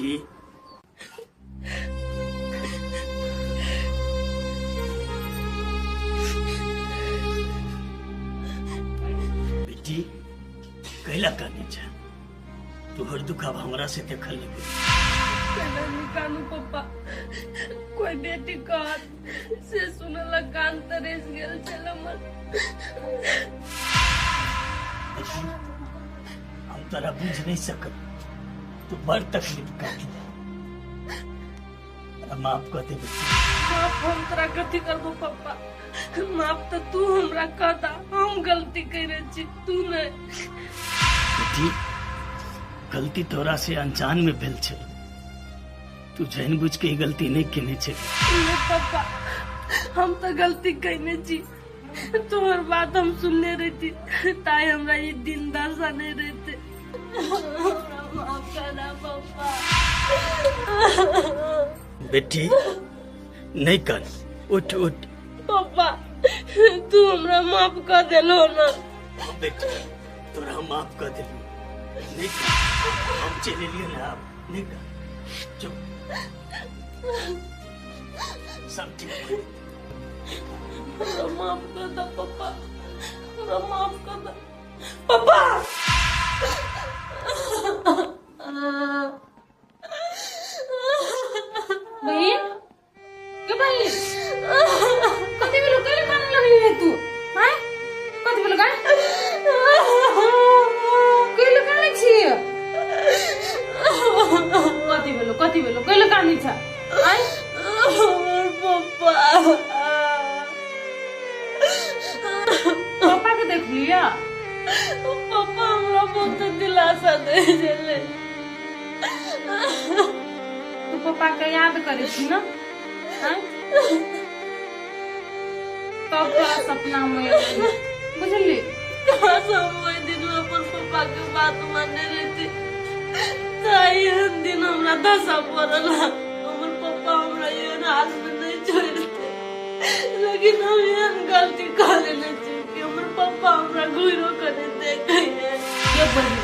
बेटी बेटी कैला काने छे तोहर दुख अब हमरा से देखल नहीं। कानू पप्पा कोई बेटी कहत से सुनला कान तरस गेल छल हमर। हम तोरा बुझ नहीं सकब, तू बड़ तकलीफ काट। माफ कर दे बेटी। माफ हम तोरा कथी करबो पप्पा, माफ तो तू हमरा कहता, हम गलती करे छी तू नहीं। बेटी गलती तोरा से अनजान में भेल छे, तू जान बुझ के गलती नहीं केने छे। पप्पा हम तो गलती कइने छी, तोहर बात हम सुनने रहती ताई हमरा ये दिन दशा नहीं रहते। हमरा माफ करा पप्पा। बेटी नहीं कर, उठ उठ। पप्पा तू हमरा माफ कर देलो ना। बेटी तोरा माफ कर देलो, नहीं कर, हम चले लिए ना आप, नहीं कर, चुप, सब ठीक है। हमरा माफ कर दे पप्पा, हमरा माफ कर दे पप्पा। बहन के बहन कथी भेलो, कैले काने लगली है तू? हैं कथी भेलो गाय, कैले काने छी? कथी भेलो, कथी भेलो, कैले काने छ? आय हमर पप्पा, पप्पा के देख लिया? पप्पा हमरा बहुत दिलासा दे छले। तू पप्पा के याद करे छी ना? तब तोरा सपना में बुझली। हम ओहि दिन अपन पप्पा के बात मानने रहती ताई एहन दिन हमरा दशा पड़ल। हमर पप्पा हमरा एहन हाल में नहीं छोड़ते, लेकिन हम एहन गलती कर लेने छी कि हमर पप्पा हमरा घुरो के नहीं देखे। ये बहिन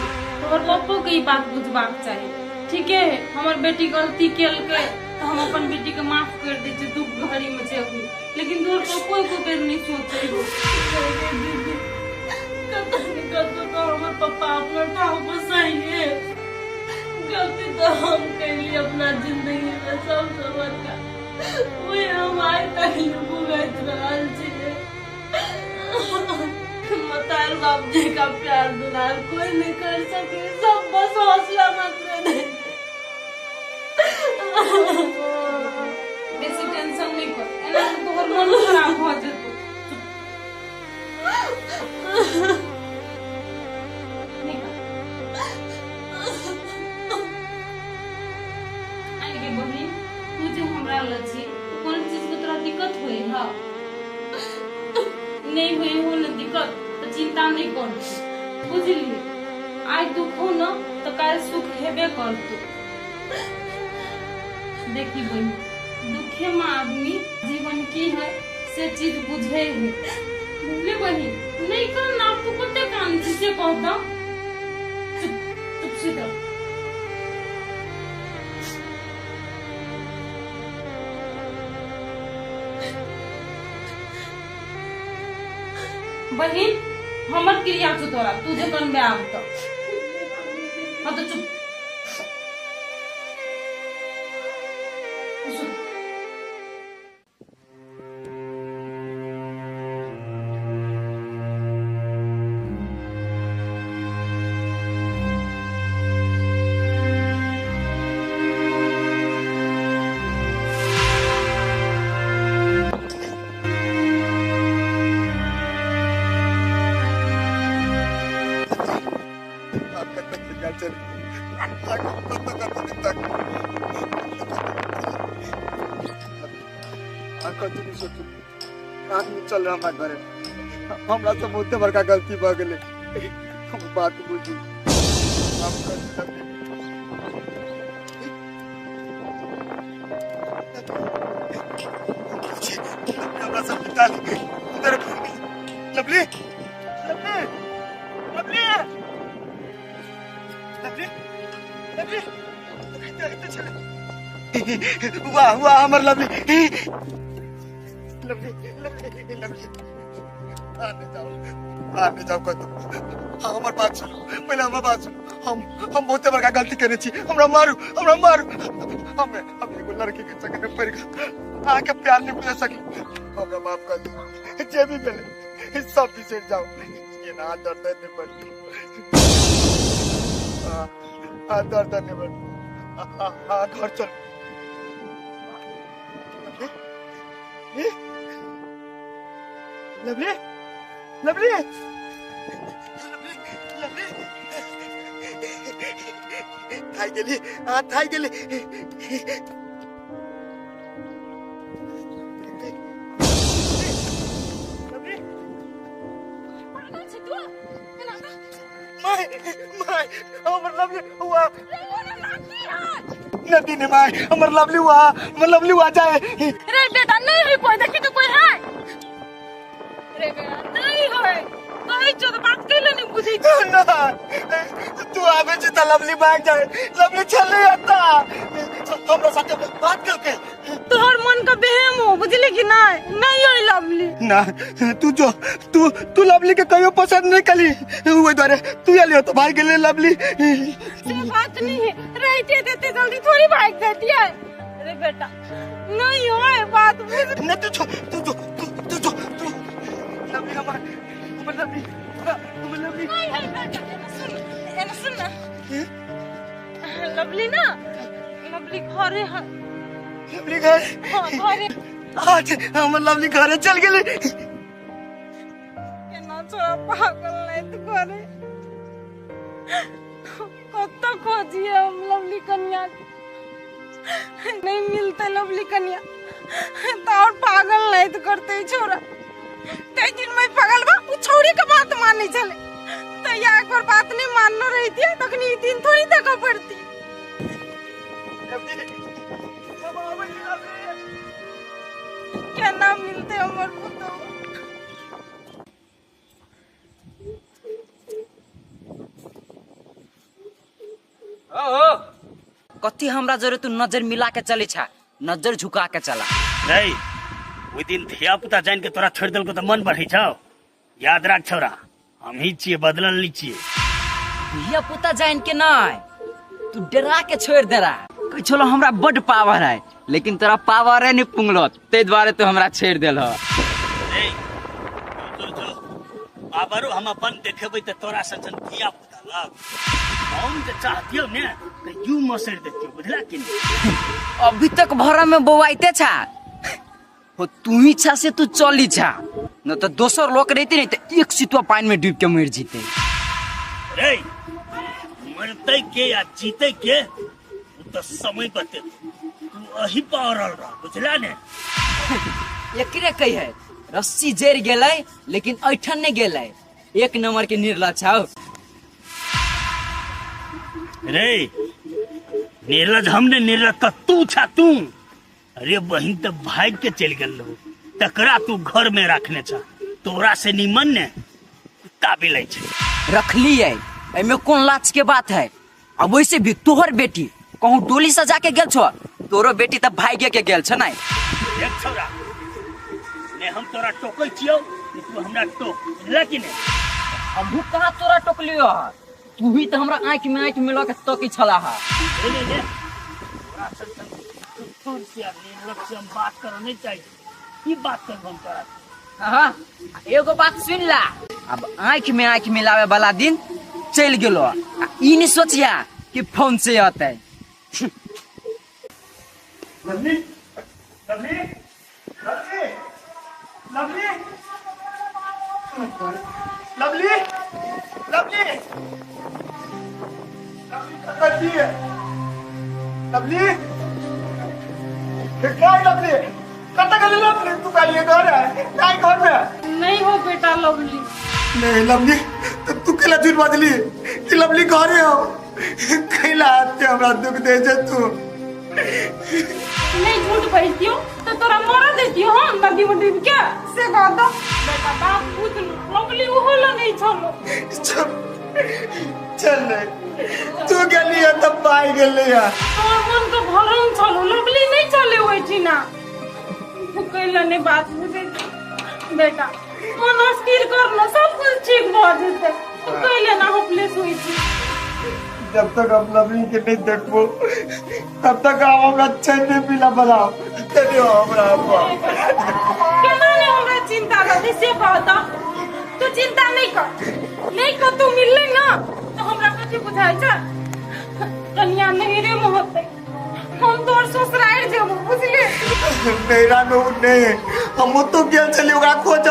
तोहर पप्पो के ई बात बुझबाक चाही। ठीक है हमर बेटी गलती केलकै तो हम अपन बेटी के माफ कर दै छियै, दुख घड़ी में छै अखनी, लेकिन तोहर पप्पो एको बेर नहीं सोचै हो। दीदी कतौ न कतौ तो हमर पप्पा अपना ठाव पर सही है, गलती तो हम कैली अपना जिंदगी में सबसे बड़का, वही हम आइ तक भुगैत रहल छियै। मतार बाप जी का प्यार दुलार कोई नहीं कर सके, सब बस हौसला मात्र दे। बेसी टेंशन नहीं कर, एना में तोहर मन खराब भ जेतौ। आइ गे बहिन तू जे हमरा लग छी कोनो चीज के तोरा दिक्कत होई ह? नहीं हुई हो न दिक्कत तो चिंता नहीं कर, बुझली? आइ दुख हो न तो काल्हि सुख हेबे करतौ। देखी बहिन दुखे में आदमी जीवन की है से चीज बुझे है, बुझले बहिन? नहीं कर ना तू कते कान छी से कहता। चुप चुप सीधा। बहिन हमर क्रिया छौ तोरा, तू जे कनबे आब तो हाँ तो चुप। चल हमरा घरे, हमरा से बहुत बड़का गलती भ गेलै, हम बात बुझी। हमरा सब lovely lovely lovely lovely lovely वाह वाह हमर लवली लवली लवली लवली। आने जाओ आने जाओ कतौ। हमर बात सुनू, पहिले हमर बात सुनू। हम बहुते बड़का गलती केने छी, हमरा मारू हमरा मारू। हम एगो लड़की के चक्कर में पड़ि गेल, अहाँके प्यार नहीं बुझ सकली। हमरा माफ कर दू, जे भी भेलै सब बिसरि जाओ। एना दर्द नहीं बढ़ू, दर्द नहीं बढ़ू। घर चल। लवली लवली लवली थाई गेली, थाई गेली। नदी ने my हमर लवली हुआ, हमर लवली हुआ जाए। रे बेटा नहीं है कोई, देखी तो कोई है। रे बेटा नहीं है, कहि छो तो बात कैले नहीं बुझै छी ना। तू आबे छी त लवली भाग जाए, लवली चले आता हमरा साथे बात करके। तोहर मन का बेहम हो बुझली कि नहीं? नहीं होई लवली ना। तू जो तू तू लवली के कहियो पसंद नहीं कली, ओइ द्वारे तू आलियो तो भाग गेले लवली। से बात नहीं है, रहते देते जल्दी थोड़ी भाग जाती है। अरे बेटा नहीं होए बात बुझ ना। तू जो तू जो तू जो तू लवली हमर हमर लवली हमर लवली नहीं है बेटा। सुन एना सुन ना, लवली ना लवली घरे है। लवली घर? हाँ घरे। आज हमर लवली घरे चल गेली। केना छोरा पागल नहीं तो घरे कत खोजिए हम लवली कन्या के, नहीं मिलते लवली कन्या तो और पागल नहीं तो करते छोरा। तै दिन में पागल बा उ छोरी के बात मानी चले तो या एक बार बात नहीं माननो रहती है तखनी दिन थोड़ी देखो पड़ती। क्या नाम मिलते हमर पुतो। ओ कथी हमरा जरे तू नजर मिला के चले छा, नजर झुका के चला। नहीं ओइ दिन धिया पुता जान के तोरा छोड़ देलको त मन बढ़ै छौ। याद राख छौरा, हम ही छियै, बदलल नहीं छियै। धिया पुता जान के नहीं, तू डरा के छोड़ दे रहा। कहै छलो हमरा बड पावर है, लेकिन तोरा पावर है नहीं पुंगलो, ते द्वारे तू हमरा छोड़ देल। पावरो हम अपन देखेबै त तोरा सचन धिया पुता लग हम जे चाहतियो ने त you मसर देतियो, बुझला कि नहीं? अभी तक भरा में बौआइते छा हो, तू ही छा से तू चली छा न तो दोसर लोग रहते नहीं तो एक सितुआ पानी में डूब के मर जीते। रे मरते के या जीते के तो समय बते, तू अही पावरल रह, बुझला ने? एकरे कही है रस्सी जर गेलै लेकिन ऐठन नहीं गेलै, एक नंबर के निर्ला छाओ। रे निर्लज हमने निर्लज त तू छा तू। अरे बहिन त भाग के चल गेल रहो, तकरा तू घर में रखने छा, तोरा से निमन ने कुत्ता बिलै छै। रखली है एमे कोन लाज के बात है? अब वैसे भी तोहर बेटी कहूँ डोली सजा के गेल छो, तोरो बेटी त भागे के गेल छ नै। देख छौरा ने हम तोरा टोकै छियौ, तू हमरा टोक, बुझला कि नै? हमहू कहाँ तोरा टोकलियो, तू ही त हमरा आँखि में आँखि मिला के तकी छला हा। ले ले ले तोरा संग तोर से निर्लज से हम बात करऽ नहीं चाहिए, की बात करब हम तोरा? हां एगो बात सुन ला, अब आँखि में आँखि मिलावे वाला दिन चल गेलो, ई नहीं सोचिया कि फोन से आता है। Lovely lovely lovely lovely lovely lovely lovely है लवली क्या लवली कत गली लवली तू काली घर है काय घर में नहीं हो बेटा लवली नहीं लवली तो तू केला झूठ बाजली कि लवली घरे हो कैला आते हमरा दुख दे जे तू नहीं झूठ बजतियो तो तोरा मरा देतियो हम नदी में डूब के से कह दो बेटा बाप पूत लवली ओहो ल नहीं छलो। चल तू गेली तब पाई गेली। तोर मन के भरम छलो, लवली नहीं चले ओहिठिना। तू कैला नहीं बात बुझे बेटा, मन अस्थिर कर न, सब कुछ ठीक भ जेतै। तू कैला ना होपलेस होइ छी। जब तक हम लवली के नहीं देखबो तब तक आप हमरा चैन नहीं मिला। बनाओ चलियो हमरा केना नहीं हमरा चिंता रहतै से कहता। तू चिंता नहीं कर, नहीं कर तू मिलले ना तो हमरा कथी बुझाइ छै। कनिया नहिरे में होतै, हम तोर ससुरारि जेबो बुझले। नैरा में वो नहीं है, हम तो गेल छली ओकरा खोज,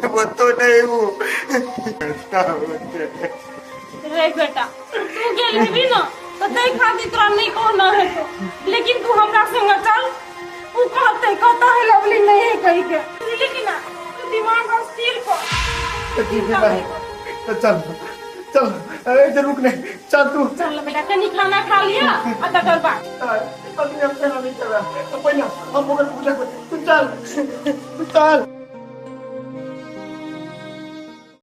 वो तो नहीं हूँ। रे बेटा तू गेल हेबी ना तो तै खातिर तोरा नहीं कहना हेतौ, लेकिन तू हमरा संग चल। उ कहतै कहता है लवली नहीं है कही के, बुझली कि ना। तू दिमाग अस्थिर कर। ठीक है भाई, तो चल चल, अरे रुक नहीं, चल तू चल बेटा, कनी खाना खा लिया आ तकर बाद। अभी हम खाना नहीं खा रहा, पहले हम ओकर पूजा कर। तू चल तू चल।